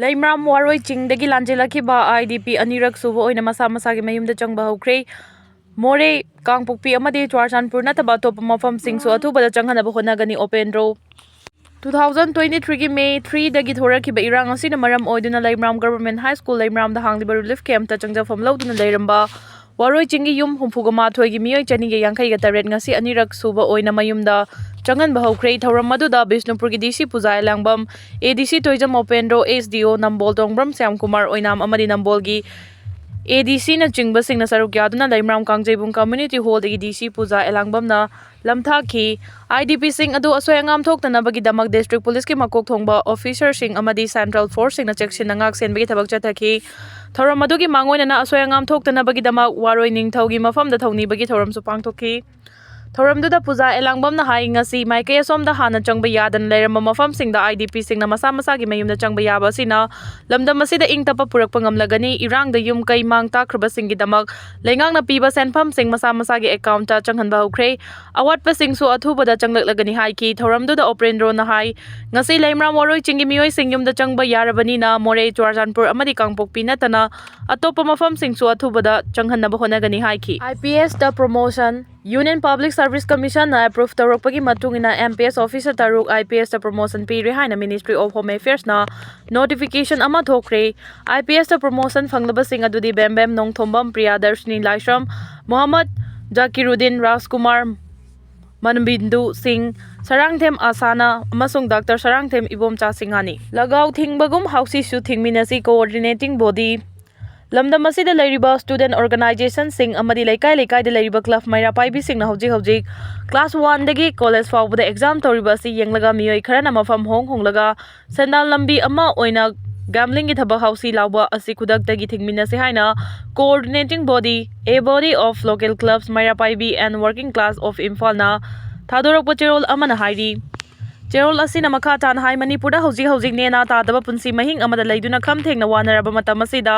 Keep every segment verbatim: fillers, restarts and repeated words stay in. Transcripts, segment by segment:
ꯂꯩꯃꯔꯥꯝ ꯋꯥꯔꯣꯏ ꯆꯤꯡꯗꯒꯤ ꯂꯥꯟꯖꯦꯜꯂꯛꯈꯤꯕ IDP ꯑꯅꯤꯔꯛ ꯁꯨꯕ ꯑꯣꯏꯅ ꯃꯁꯥ ꯃꯁꯥꯒꯤ ꯃꯌꯨꯝꯗ ꯆꯪꯕ ꯍꯧꯈ꯭ꯔꯦ꯫ ꯃꯣꯔꯦ, ꯀꯥꯡꯄꯣꯛꯄꯤ ꯑꯃꯗꯤ ꯆꯨꯔꯆꯥꯟꯄꯨꯔ ꯅꯠꯇꯕ ꯑꯇꯣꯞꯄ ꯃꯐꯝꯁꯤꯡꯁꯨ ꯑꯊꯨꯕꯗ ꯆꯪꯍꯟꯅꯕ ꯍꯣꯠꯅꯒꯅꯤ, ꯎꯄꯦꯟꯗ꯭ꯔꯣ꯫ Two thousand twenty-threeꯒꯤ May threeꯗꯒꯤ ꯊꯣꯔꯛꯈꯤꯕ ꯏꯔꯥꯡ ꯑꯁꯤꯅ ꯃꯔꯝ ꯑꯣꯏꯗꯨꯅ ꯂꯩꯃꯔꯥꯝ Government High School ꯂꯩꯃꯔꯥꯝꯗ ꯍꯥꯡꯂꯤꯕ relief campꯇ ꯆꯪꯖꯐꯝ ꯂꯧꯗꯨꯅ ꯂꯩꯔꯝꯕ ꯋꯥꯔꯣꯏ ꯆꯤꯡꯒꯤ ꯌꯨꯝ ꯍꯨꯝꯐꯨꯒ ꯃꯥꯊꯣꯏꯒꯤ ꯃꯤꯑꯣꯏ ꯆꯅꯤꯒ ꯌꯥꯡꯈꯩꯒ ꯇꯔꯦꯠ ꯉꯁꯤ ꯑꯅꯤꯔꯛ ꯁꯨꯕ ꯑꯣꯏꯅ ꯃꯌꯨꯝꯗ ꯆꯪꯍꯟꯕ ꯍꯧꯈ꯭ꯔꯦ꯫ ꯊꯧꯔꯝ ꯑꯗꯨꯗ ꯕꯤꯁꯅꯨꯄꯨꯔꯒꯤ DC ꯄꯨꯖꯥ ꯑꯦꯂꯥꯡꯕꯝ, ADC ꯇꯣꯏꯖꯝ ꯎꯄꯦꯟꯗ꯭ꯔꯣ, SDO ꯅꯝꯕꯣꯜ ꯇꯣꯡꯕ꯭ꯔꯝ ꯁ꯭ꯌꯥꯝꯀꯨꯃꯥꯔ ꯑꯣꯏꯅꯥꯝ ꯑꯃꯗꯤ ꯅꯝꯕꯣꯜꯒꯤ ADCꯅꯆꯤꯡꯕꯁꯤꯡꯅ ꯁꯔꯨꯛ ꯌꯥꯗꯨꯅ ꯂꯩꯃꯔꯥꯝ ꯀꯥꯡꯖꯩꯕꯨꯡ Community Hallꯗꯒꯤ DC ꯄꯨꯖꯥ ꯑꯦꯂꯥꯡꯕꯝꯅ ꯂꯝꯊꯥꯈꯤ꯫ IDPꯁꯤꯡ ꯑꯗꯨ ꯑꯁꯣꯏ ꯑꯉꯥꯝ ꯊꯣꯛꯇꯅꯕꯒꯤꯗꯃꯛ District Policeꯀꯤ ꯃꯀꯣꯛ ꯊꯣꯡꯕ officerꯁꯤꯡ ꯑꯃꯗꯤ Central Forceꯁꯤꯡꯅ ꯆꯦꯛꯁꯤꯟꯅ ꯉꯥꯛ ꯁꯦꯟꯕꯒꯤ ꯊꯕꯛ ꯆꯠꯊꯈꯤ꯫ ꯊꯧꯔꯝ ꯑꯗꯨꯒꯤ ꯃꯥꯡꯑꯣꯏꯅꯅ ꯑꯁꯣꯏ ꯑꯉꯥꯝ ꯊꯣꯛꯇꯅꯕꯒꯤꯗꯃꯛ ꯋꯥꯔꯣꯏ ꯅꯤꯡꯊꯧꯒꯤ ꯃꯐꯝꯗ ꯊꯧꯅꯤꯕꯒꯤ ꯊꯧꯔꯝꯁꯨ ꯄꯥꯡꯊꯣꯛꯈꯤ꯫ ꯊꯧꯔꯝꯗꯨꯗ ꯄꯨꯖꯥ ꯑꯦꯂꯥꯡꯕꯝꯅ ꯍꯥꯏ, ꯉꯁꯤ ꯃꯥꯏꯀꯩ ꯑꯁꯣꯝꯗ ꯍꯥꯟꯅ ꯆꯪꯕ ꯌꯥꯗꯅ ꯂꯩꯔꯝꯕ ꯃꯐꯝꯁꯤꯡꯗ IDPꯁꯤꯡꯅ ꯃꯁꯥ ꯃꯁꯥꯒꯤ ꯃꯌꯨꯝꯗ ꯆꯪꯕ ꯌꯥꯕ ꯑꯁꯤꯅ ꯂꯝꯗꯝ ꯑꯁꯤꯗ ꯏꯪ ꯇꯞꯄ ꯄꯨꯔꯛꯄ ꯉꯝꯂꯒꯅꯤ꯫ ꯏꯔꯥꯡꯗ ꯌꯨꯝ ꯀꯩ ꯃꯥꯡ ꯇꯥꯛꯈ꯭ꯔꯕꯁꯤꯡꯒꯤꯗꯃꯛ ꯂꯩꯉꯥꯛꯅ ꯄꯤꯕ ꯁꯦꯟꯐꯝꯁꯤꯡ ꯃꯁꯥ ꯃꯁꯥꯒꯤ accountꯇ ꯆꯪꯍꯟꯕ ꯍꯧꯈ꯭ꯔꯦ꯫ ꯑꯋꯥꯠꯄꯁꯤꯡꯁꯨ ꯑꯊꯨꯕꯗ ꯆꯪꯂꯛꯂꯒꯅꯤ ꯍꯥꯏꯈꯤ꯫ ꯊꯧꯔꯝꯗꯨꯗ ꯎꯄꯦꯟꯗ꯭ꯔꯣꯅ ꯍꯥꯏ, ꯉꯁꯤ ꯂꯩꯃꯔꯥꯝ ꯋꯥꯔꯣꯏ ꯆꯤꯡꯒꯤ ꯃꯤꯑꯣꯏꯁꯤꯡ ꯌꯨꯝꯗ ꯆꯪꯕ ꯌꯥꯔꯕꯅꯤꯅ ꯃꯣꯔꯦ, ꯆꯨꯔꯆꯥꯟꯄꯨꯔ ꯑꯃꯗꯤ ꯀꯥꯡꯄꯣꯛꯄꯤ ꯅꯠꯇꯅ ꯑꯇꯣꯞꯄ ꯃꯐꯝꯁꯤꯡꯁꯨ ꯑꯊꯨꯕꯗ ꯆꯪꯍꯟꯅꯕ ꯍꯣꯠꯅꯒꯅꯤ ꯍꯥꯏꯈꯤ꯫ IPSꯇ promotion꯫ Union Public Service Commissionꯅ approve ꯇꯧꯔꯛꯄꯒꯤ ꯃꯇꯨꯡ ꯏꯟꯅ MPS officer ꯇꯔꯨꯛ IPSꯇ promotion ꯄꯤꯔꯦ ꯍꯥꯏꯅ Ministry of Home Affairsꯅ notification ꯑꯃ ꯊꯣꯛꯈ꯭ꯔꯦ꯫ IPSꯇ promotion ꯐꯪꯂꯕꯁꯤꯡ ꯑꯗꯨꯗꯤ ꯕꯦꯝꯕꯦꯝ ꯅꯣꯡꯊꯣꯝꯕꯝ, ꯄ꯭ꯔꯤꯌꯥꯗꯔꯁꯤꯅꯤ ꯂꯥꯏꯁ꯭ꯔꯝ, ꯃꯣꯍꯝꯃꯗ ꯖꯀꯤꯔꯨꯗꯤꯟ ꯔꯥꯖꯀꯨꯃꯥꯔ, ꯃꯟꯕꯤꯟꯗꯨ ꯁꯤꯡ, ꯁꯔꯥꯡꯊꯦꯝ ꯑꯁꯥꯅ ꯑꯃꯁꯨꯡ doctor Sarangthem Ibomcha ꯁꯤꯡꯍꯅꯤ꯫ ꯂꯒꯥꯎ ꯊꯤꯡꯕꯒꯨꯝ ꯍꯥꯎꯁꯤꯁꯨ ꯊꯤꯡꯃꯤꯟꯅꯁꯤ coordinating body꯫ ꯂꯝꯗꯝ ꯑꯁꯤꯗ ꯂꯩꯔꯤꯕ student organizationꯁꯤꯡ ꯑꯃꯗꯤ ꯂꯩꯀꯥꯏ ꯂꯩꯀꯥꯏꯗ ꯂꯩꯔꯤꯕ club ꯃꯩꯔꯥ ꯄꯥꯏꯕꯤꯁꯤꯡꯅ ꯍꯧꯖꯤꯛ ꯍꯧꯖꯤꯛ class oneꯗꯒꯤ college ꯐꯥꯎꯕꯗ exam ꯇꯧꯔꯤꯕ ꯑꯁꯤ ꯌꯦꯡꯂꯒ ꯃꯤꯑꯣꯏ ꯈꯔꯅ ꯃꯐꯝ ꯍꯣꯡ ꯍꯣꯡꯂꯒ ꯁꯦꯟꯗꯥꯟ ꯂꯝꯕꯤ ꯑꯃ ꯑꯣꯏꯅ gamblingꯒꯤ ꯊꯕꯛ ꯍꯥꯎꯁꯤ ꯂꯥꯎꯕ ꯑꯁꯤ ꯈꯨꯗꯛꯇꯒꯤ ꯊꯤꯡꯃꯤꯟꯅꯁꯤ ꯍꯥꯏꯅ coordinating body, a body of local clubs ꯃꯩꯔꯥ ꯄꯥꯏꯕꯤ and working class of ꯏꯝꯐꯥꯜꯅ ꯊꯥꯗꯣꯔꯛꯄ ꯆꯦꯔꯣꯜ ꯑꯃꯅ ꯍꯥꯏꯔꯤ꯫ ꯆꯦꯔꯣꯜ ꯑꯁꯤꯅ ꯃꯈꯥ ꯇꯥꯅ ꯍꯥꯏ, ꯃꯅꯤꯄꯨꯔꯗ ꯍꯧꯖꯤꯛ ꯍꯧꯖꯤꯛ ꯅꯦꯅꯥ ꯇꯥꯗꯕ ꯄꯨꯟꯁꯤ ꯃꯍꯤꯡ ꯑꯃꯗ ꯂꯩꯗꯨꯅ ꯈꯝ ꯊꯦꯡꯅ ꯋꯥꯅꯔꯕ ꯃꯇꯝ ꯑꯁꯤꯗ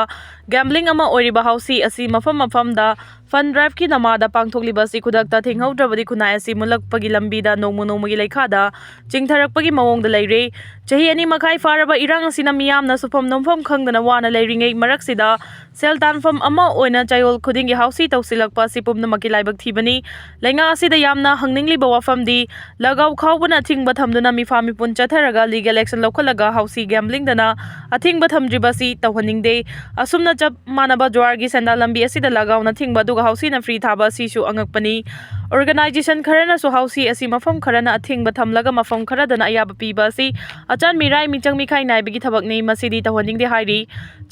gambling ꯑꯃ ꯑꯣꯏꯔꯤꯕ ꯍꯥꯎꯁꯤ ꯑꯁꯤ ꯃꯐꯝ ꯃꯐꯝꯗ Fund drive ꯀꯤ ꯅꯃꯥꯗ ꯄꯥꯡꯊꯣꯛꯂꯤꯕ ꯑꯁꯤ ꯈꯨꯗꯛꯇ ꯊꯤꯡꯍꯧꯗ꯭ꯔꯕꯗꯤ ꯈꯨꯟꯅꯥꯏ ꯑꯁꯤ ꯃꯨꯠꯂꯛꯄꯒꯤ ꯂꯝꯕꯤꯗ ꯅꯣꯡꯃ ꯅꯣꯡꯃꯒꯤ ꯂꯩꯈꯥꯗ ꯆꯤꯡꯊꯔꯛꯄꯒꯤ ꯃꯑꯣꯡꯗ ꯂꯩꯔꯦ꯫ ꯆꯍꯤ ꯑꯅꯤ ꯃꯈꯥꯏ ꯐꯥꯔꯕ ꯏꯔꯥꯡ ꯑꯁꯤꯅ ꯃꯤꯌꯥꯝꯅ ꯁꯨꯐꯝ ꯅꯣꯝꯐꯝ ꯈꯪꯗꯅ ꯋꯥꯅ ꯂꯩꯔꯤꯉꯩ ꯃꯔꯛꯁꯤꯗ ꯁꯦꯜ ꯇꯥꯟꯐꯝ ꯑꯃ ꯑꯣꯏꯅ ꯆꯌꯣꯜ ꯈꯨꯗꯤꯡꯒꯤ ꯍꯥꯎꯁꯤ ꯇꯧꯁꯤꯜꯂꯛꯄ ꯑꯁꯤ ꯄꯨꯝꯅꯃꯛꯀꯤ ꯂꯥꯏꯕꯛ ꯊꯤꯕꯅꯤ꯫ ꯂꯩꯉꯥꯛ ꯑꯁꯤꯗ ꯌꯥꯝꯅ ꯍꯪꯅꯤꯡꯂꯤꯕ ꯋꯥꯐꯝꯗꯤ ꯂꯒꯥꯎ ꯈꯥꯎꯕꯅ ꯑꯊꯤꯡꯕ ꯊꯝꯗꯨꯅ ꯃꯤꯐꯥ ꯃꯤꯄꯨꯟ ꯆꯠꯊꯔꯒ legal action ꯂꯧꯈꯠꯂꯒ ꯍꯥꯎꯁꯤ gambling ꯗꯅ ꯑꯊꯤꯡꯕ ꯊꯝꯗ꯭ꯔꯤꯕ ꯑꯁꯤ ꯇꯧꯍꯟꯅꯤꯡꯗꯦ꯫ ꯑꯁꯨꯝꯅ ꯆꯞ ꯃꯥꯟꯅꯕ ꯖꯨꯋꯥꯔꯒꯤ ꯁꯦꯟꯗꯥꯟ ꯂꯝꯕꯤ ꯑꯁꯤꯗ ꯂꯒꯥꯎꯅ ꯊꯤꯡꯕ ꯑꯗꯨꯒ ꯍꯥꯎꯁꯤꯅ free ꯊꯥꯕ ꯑꯁꯤꯁꯨ ꯑꯉꯛꯄꯅꯤ꯫ Organisation ꯈꯔꯅꯁꯨ ꯍꯥꯎꯁꯤ ꯑꯁꯤ ꯃꯐꯝ ꯈꯔꯅ ꯑꯊꯤꯡꯕ ꯊꯝꯂꯒ ꯃꯐꯝ ꯈꯔꯗꯅ ꯑꯌꯥꯕ ꯄꯤꯕ ꯑꯁꯤ ꯑꯆꯥꯟ ꯃꯤꯔꯥꯏ ꯃꯤꯆꯪ ꯃꯤꯈꯥꯏ ꯅꯥꯏꯕꯒꯤ ꯊꯕꯛꯅꯤ꯫ ꯃꯁꯤꯗꯤ ꯇꯧꯍꯟꯅꯤꯡꯗꯦ ꯍꯥꯏꯔꯤ꯫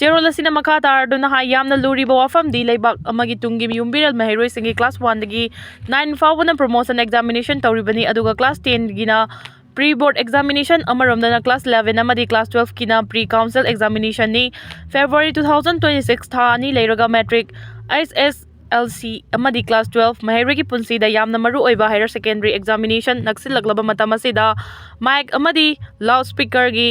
ꯆꯦꯔꯣꯜ ꯑꯁꯤꯅ ꯃꯈꯥ ꯇꯥꯔꯗꯨꯅ ꯍꯥꯏ, ꯌꯥꯝꯅ ꯂꯨꯔꯤꯕ ꯋꯥꯐꯝꯗꯤ ꯂꯩꯕꯥꯛ ꯑꯃꯒꯤ ꯇꯨꯡꯒꯤ ꯌꯨꯝꯕꯤꯔꯦꯜ ꯃꯍꯩꯔꯣꯏꯁꯤꯡꯒꯤ class one ꯗꯒꯤ nine ꯐꯥꯎꯕꯅ promotion examination ꯇꯧꯔꯤꯕꯅꯤ, ꯑꯗꯨꯒ class ten ꯒꯤꯅ pre board examination, ꯑꯃꯔꯣꯝꯗꯅ class eleven ꯑꯃꯗꯤ class twelve ꯀꯤꯅ pre council examination ꯅꯤ꯫ February two thousand twenty six, ꯊꯥ ꯑꯅꯤ ꯂꯩꯔꯒ matric, H S L C ꯑꯃꯗꯤ class twelve ꯃꯍꯩꯔꯣꯏꯒꯤ ꯄꯨꯟꯁꯤꯗ ꯌꯥꯝꯅ ꯃꯔꯨ ꯑꯣꯏꯕ higher secondary examination ꯅꯛꯁꯤꯜꯂꯛꯂꯕ ꯃꯇꯝ ꯑꯁꯤꯗ mic ꯑꯃꯗꯤ loud speaker ꯒꯤ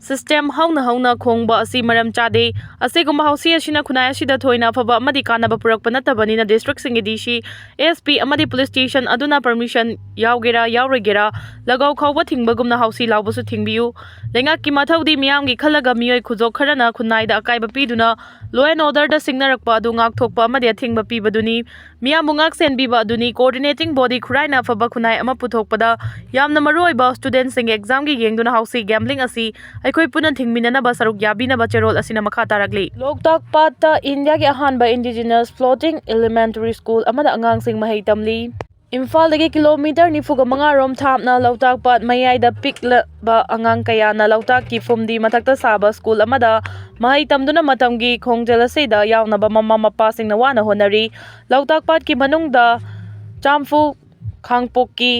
system ꯍꯧꯅ ꯍꯧꯅ ꯈꯣꯡꯕ ꯑꯁꯤ ꯃꯔꯝ ꯆꯥꯗꯦ꯫ ꯑꯁꯤꯒꯨꯝꯕ ꯍꯥꯎꯁꯤ ꯑꯁꯤꯅ ꯈꯨꯟꯅꯥꯏ ꯑꯁꯤꯗ ꯊꯣꯏꯅ ꯑꯐꯕ ꯑꯃꯗꯤ ꯀꯥꯟꯅꯕ ꯄꯨꯔꯛꯄ ꯅꯠꯇꯕꯅꯤꯅ district ꯁꯤꯡꯒꯤ D C, S P ꯑꯃꯗꯤ police station ꯑꯗꯨꯅ permission ꯌꯥꯎꯒꯦꯔꯥ ꯌꯥꯎꯔꯣꯏꯒꯦꯔꯥ ꯂꯒꯥꯎ ꯈꯥꯎꯕ ꯊꯤꯡꯕꯒꯨꯝꯅ ꯍꯥꯎꯁꯤ ꯂꯥꯎꯕꯁꯨ ꯊꯤꯡꯕꯤꯌꯨ꯫ ꯂꯩꯉꯥꯛꯀꯤ ꯃꯊꯧꯗꯤ ꯃꯤꯌꯥꯝꯒꯤ ꯈꯜꯂꯒ ꯃꯤꯑꯣꯏ ꯈꯨꯖꯣꯛ ꯈꯔꯅ ꯈꯨꯟꯅꯥꯏꯗ ꯑꯀꯥꯏꯕ ꯄꯤꯗꯨꯅ law and order ꯗ ꯁꯤꯡꯅꯔꯛꯄ ꯑꯗꯨ ꯉꯥꯛꯊꯣꯛꯄ ꯑꯃꯗꯤ ꯑꯊꯤꯡꯕ ꯄꯤꯕꯗꯨꯅꯤ꯫ ꯃꯤꯌꯥꯝꯕꯨ ꯉꯥꯛ ꯁꯦꯟꯕꯤꯕ ꯑꯗꯨꯅꯤ꯫ Coordinating body ꯈꯨꯔꯥꯏꯅ ꯑꯐꯕ ꯈꯨꯟꯅꯥꯏ ꯑꯃ ꯄꯨꯊꯣꯛꯄꯗ ꯌꯥꯝꯅ ꯃꯔꯨ ꯑꯣꯏꯕ꯫ Student ꯁꯤꯡꯒꯤ exam ꯒꯤ ꯌꯦꯡꯗꯨꯅ ꯍꯥꯎꯁꯤ gambling ꯑꯁꯤ ꯑꯩꯈꯣꯏ ꯄꯨꯟꯅ ꯊꯤꯡꯃꯤꯟꯅꯅꯕ ꯁꯔꯨꯛ ꯌꯥꯕꯤꯅꯕ ꯆꯦꯔꯣꯜ ꯑꯁꯤꯅ ꯃꯈꯥ ꯇꯥꯔꯛꯂꯤ꯫ ꯂꯣꯛꯇꯥꯛ ꯄꯥꯠꯇ ꯏꯟꯗꯤꯌꯥꯒꯤ ꯑꯍꯥꯟꯕ indigenous floating elementary school ꯑꯃꯗ ꯑꯉꯥꯡꯁꯤꯡ ꯃꯍꯩ ꯇꯝꯂꯤ꯫ ꯏꯝꯐꯥꯜꯗꯒꯤ kilometre ꯅꯤꯐꯨꯒ ꯃꯉꯥ ꯔꯣꯝ ꯊꯥꯞꯅ ꯂꯣꯛꯇꯥꯛ ꯄꯥꯠ ꯃꯌꯥꯏꯗ ꯄꯤꯛꯂꯕ ꯑꯉꯥꯡ ꯀꯌꯥꯅ ꯂꯣꯛꯇꯥꯛꯀꯤ ꯐꯨꯝꯗꯤ ꯃꯊꯛꯇ ꯁꯥꯕ school ꯑꯃꯗ ꯃꯍꯩ ꯇꯝꯗꯨꯅ ꯃꯇꯝꯒꯤ ꯈꯣꯡꯖꯦꯜ ꯑꯁꯤꯗ ꯌꯥꯎꯅꯕ ꯃꯃꯥ ꯃꯄꯥꯁꯤꯡꯅ ꯋꯥꯅ ꯍꯣꯠꯅꯔꯤ꯫ ꯂꯣꯛꯇꯥꯛ ꯄꯥꯠꯀꯤ ꯃꯅꯨꯡꯗ ꯆꯥꯝꯐꯨ ꯈꯥꯡꯄꯣꯛꯀꯤ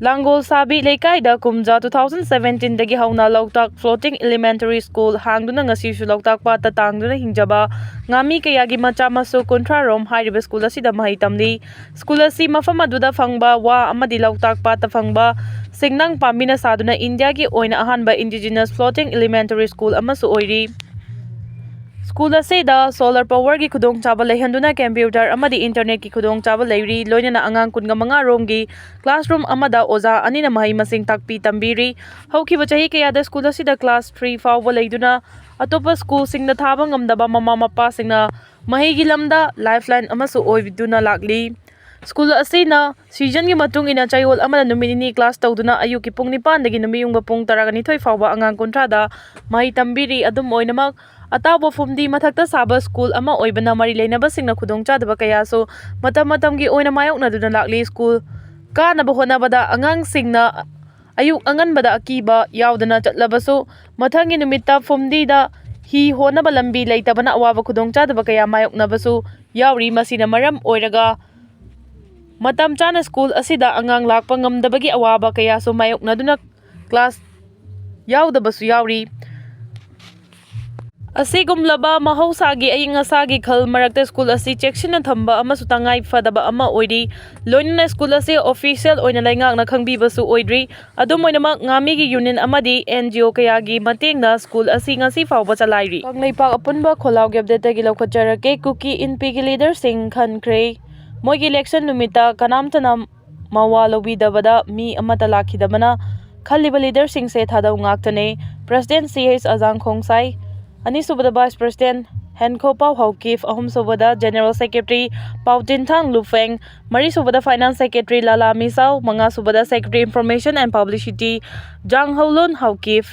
ꯂꯥꯡꯒꯣꯜ ꯁꯥꯕꯤ ꯂꯩꯀꯥꯏꯗ ꯀꯨꯝꯖꯥ two thousand seventeen ꯗꯒꯤ ꯍꯧꯅ ꯂꯣꯛꯇꯥꯛ floating elementary school ꯍꯥꯡꯗꯨꯅ ꯉꯁꯤꯁꯨ ꯂꯣꯛꯇꯥꯛ ꯄꯥꯠꯇ ꯇꯥꯡꯗꯨꯅ ꯍꯤꯡꯖꯕ ꯉꯥꯃꯤ ꯀꯌꯥꯒꯤ ꯃꯆꯥ ꯃꯁꯨ ꯀꯨꯟꯊ꯭ꯔꯥ ꯔꯣꯝ ꯍꯥꯏꯔꯤꯕ school ꯑꯁꯤꯗ ꯃꯍꯩ ꯇꯝꯂꯤ꯫ School ꯑꯁꯤ ꯃꯐꯝ ꯑꯗꯨꯗ ꯐꯪꯕ ꯋꯥ ꯑꯃꯗꯤ ꯂꯣꯛꯇꯥꯛ ꯄꯥꯠꯇ ꯐꯪꯕ ꯁꯤꯡꯅꯪ ꯄꯥꯝꯕꯤꯅ ꯁꯥꯗꯨꯅ ꯏꯟꯗꯤꯌꯥꯒꯤ ꯑꯣꯏꯅ ꯑꯍꯥꯟꯕ indigenous floating elementary school ꯑꯃꯁꯨ ꯑꯣꯏꯔꯤ꯫ ꯁ꯭ꯀꯨꯜ ꯑꯁꯤꯗ solar powerꯒꯤ ꯈꯨꯗꯣꯡꯆꯥꯕ ꯂꯩꯍꯟꯗꯨꯅ computer ꯑꯃꯗꯤ internetꯀꯤ ꯈꯨꯗꯣꯡꯆꯥꯕ ꯂꯩꯔꯤ꯫ ꯂꯣꯏꯅꯅ ꯑꯉꯥꯡ ꯀꯨꯟꯒ ꯃꯉꯥ ꯔꯣꯝꯒꯤ classroom ꯑꯃꯗ ꯑꯣꯖꯥ ꯑꯅꯤꯅ ꯃꯍꯩ ꯃꯁꯤꯡ ꯇꯥꯛꯄꯤ ꯇꯝꯕꯤꯔꯤ꯫ ꯍꯧꯈꯤꯕ ꯆꯍꯤ ꯀꯌꯥꯗ ꯁ꯭ꯀꯨꯜ ꯑꯁꯤꯗ class three ꯐꯥꯎꯕ ꯂꯩꯗꯨꯅ ꯑꯇꯣꯞꯄ ꯁ꯭ꯀꯨꯜꯁꯤꯡꯗ ꯊꯥꯕ ꯉꯝꯗꯕ ꯃꯃꯥ ꯃꯄꯥꯁꯤꯡꯅ ꯃꯍꯩꯒꯤ ꯂꯝꯗ lifeline ꯑꯃꯁꯨ ꯑꯣꯏꯗꯨꯅ ꯂꯥꯛꯂꯤ꯫ ꯁ꯭ꯀꯨꯜ ꯑꯁꯤꯅ seasonꯒꯤ ꯃꯇꯨꯡ ꯏꯟꯅ ꯆꯌꯣꯜ ꯑꯃꯗ ꯅꯨꯃꯤꯠ ꯅꯤꯅꯤ class ꯇꯧꯗꯨꯅ ꯑꯌꯨꯛꯀꯤ ꯄꯨꯡ ꯅꯤꯄꯥꯟꯗꯒꯤ ꯅꯨꯃꯤꯠ ꯌꯨꯡꯕ ꯄꯨꯡ ꯇꯔꯥꯅꯤꯊꯣꯏ ꯐꯥꯎꯕ ꯑꯉꯥꯡ ꯀꯨꯟꯊ꯭ꯔꯥꯗ ꯃꯍꯩ ꯇꯝꯕꯤꯔꯤ꯫ ꯑꯗꯨꯝ ꯑꯣꯏꯅꯃꯛ, ꯑꯇꯥꯎꯕ ꯐꯨꯝꯗꯤ ꯃꯊꯛꯇ ꯁꯥꯕ ꯁ꯭ꯀꯨꯜ ꯑꯃ ꯑꯣꯏꯕꯅ ꯃꯔꯤ ꯂꯩꯅꯕꯁꯤꯡꯅ ꯈꯨꯗꯣꯡꯆꯥꯗꯕ ꯀꯌꯥꯁꯨ ꯃꯇꯝ ꯃꯇꯝꯒꯤ ꯑꯣꯏꯅ ꯃꯥꯌꯣꯛꯅꯗꯨꯅ ꯂꯥꯛꯂꯤ꯫ ꯁ꯭ꯀꯨꯜ ꯀꯥꯅꯕ ꯍꯣꯠꯅꯕꯗ ꯑꯉꯥꯡꯁꯤꯡꯅ ꯑꯌꯨꯛ ꯑꯉꯟꯕꯗ ꯑꯀꯤꯕ ꯌꯥꯎꯗꯅ ꯆꯠꯂꯕꯁꯨ, ꯃꯊꯪꯒꯤ ꯅꯨꯃꯤꯠꯇ ꯐꯨꯝꯗꯤꯗ ꯍꯤ ꯍꯣꯟꯅꯕ ꯂꯝꯕꯤ ꯂꯩꯇꯕꯅ ꯑꯋꯥꯕ ꯈꯨꯗꯣꯡꯆꯥꯗꯕ ꯀꯌꯥ ꯃꯥꯌꯣꯛꯅꯕꯁꯨ ꯌꯥꯎꯔꯤ꯫ ꯃꯁꯤꯅ ꯃꯔꯝ ꯑꯣꯏꯔꯒ ꯃꯇꯝ ꯆꯥꯅ ꯁ꯭ꯀꯨꯜ ꯑꯁꯤꯗ ꯑꯉꯥꯡ ꯂꯥꯛꯄ ꯉꯝꯗꯕꯒꯤ ꯑꯋꯥꯕ ꯀꯌꯥꯁꯨ ꯃꯥꯌꯣꯛꯅꯗꯨꯅ class ꯌꯥꯎꯗꯕꯁꯨ ꯌꯥꯎꯔꯤ꯫ ꯑꯁꯤꯒꯨꯝꯂꯕ ꯃꯍꯧꯁꯥꯒꯤ ꯑꯏꯪ ꯑꯁꯥꯒꯤ ꯈꯜ ꯃꯔꯛꯇ ꯁ꯭ꯀꯨꯜ ꯑꯁꯤ ꯆꯦꯛꯁꯤꯟꯅ ꯊꯝꯕ ꯑꯃꯁꯨ ꯇꯉꯥꯏ ꯐꯗꯕ ꯑꯃ ꯑꯣꯏꯔꯤ꯫ ꯂꯣꯏꯅꯅ ꯁ꯭ꯀꯨꯜ ꯑꯁꯤ official ꯑꯣꯏꯅ ꯂꯩꯉꯥꯛꯅ ꯈꯪꯕꯤꯕꯁꯨ ꯑꯣꯏꯗ꯭ꯔꯤ꯫ ꯑꯗꯨꯝ ꯑꯣꯏꯅꯃꯛ, ꯉꯥꯃꯤꯒꯤ union ꯑꯃꯗꯤ NGO ꯀꯌꯥꯒꯤ ꯃꯇꯦꯡꯅ ꯁ꯭ꯀꯨꯜ ꯑꯁꯤ ꯉꯁꯤ ꯐꯥꯎꯕ ꯆꯂꯥꯏꯔꯤ꯫ ꯀꯪꯂꯩꯄꯥꯛ ꯑꯄꯨꯟꯕ ꯈꯣꯜꯂꯥꯎꯒꯤ updateꯇꯒꯤ ꯂꯧꯈꯠꯆꯔꯛꯀꯦ꯫ ꯀꯨꯀꯤ ꯏꯟ ꯄꯤꯒꯤ leaderꯁꯤꯡ ꯈꯟꯈ꯭ꯔꯦ꯫ ꯃꯣꯏꯒꯤ election ꯅꯨꯃꯤꯠꯇ ꯀꯅꯥꯝꯇꯅ ꯃꯋꯥ ꯂꯧꯕꯤꯗꯕꯗ ꯃꯤ ꯑꯃꯠꯇ ꯂꯥꯛꯈꯤꯗꯕꯅ ꯈꯜꯂꯤꯕ leaderꯁꯤꯡꯁꯦ ꯊꯥꯗꯧ ꯉꯥꯛꯇꯅꯦ꯫ President CH ꯑꯖꯥꯡ ꯈꯣꯡꯁꯥꯏ, ꯑꯅꯤꯁꯨꯕꯗ Vice President ꯍꯦꯟꯈꯣꯄꯥꯎ ꯍꯧꯀꯤꯞ, ꯑꯍꯨꯝꯁꯨꯕꯗ General Secretary ꯄꯥꯎꯇꯤꯟꯊꯥꯡ ꯂꯨꯐꯦꯡ, ꯃꯔꯤꯁꯨꯕꯗ Finance Secretary ꯂꯥꯂꯥ ꯃꯤꯁꯥꯎ, ꯃꯉꯥꯁꯨꯕꯗ Secretary Information and Publicity ꯖꯥꯡꯍꯧꯂꯨꯟ ꯍꯧꯀꯤꯞ꯫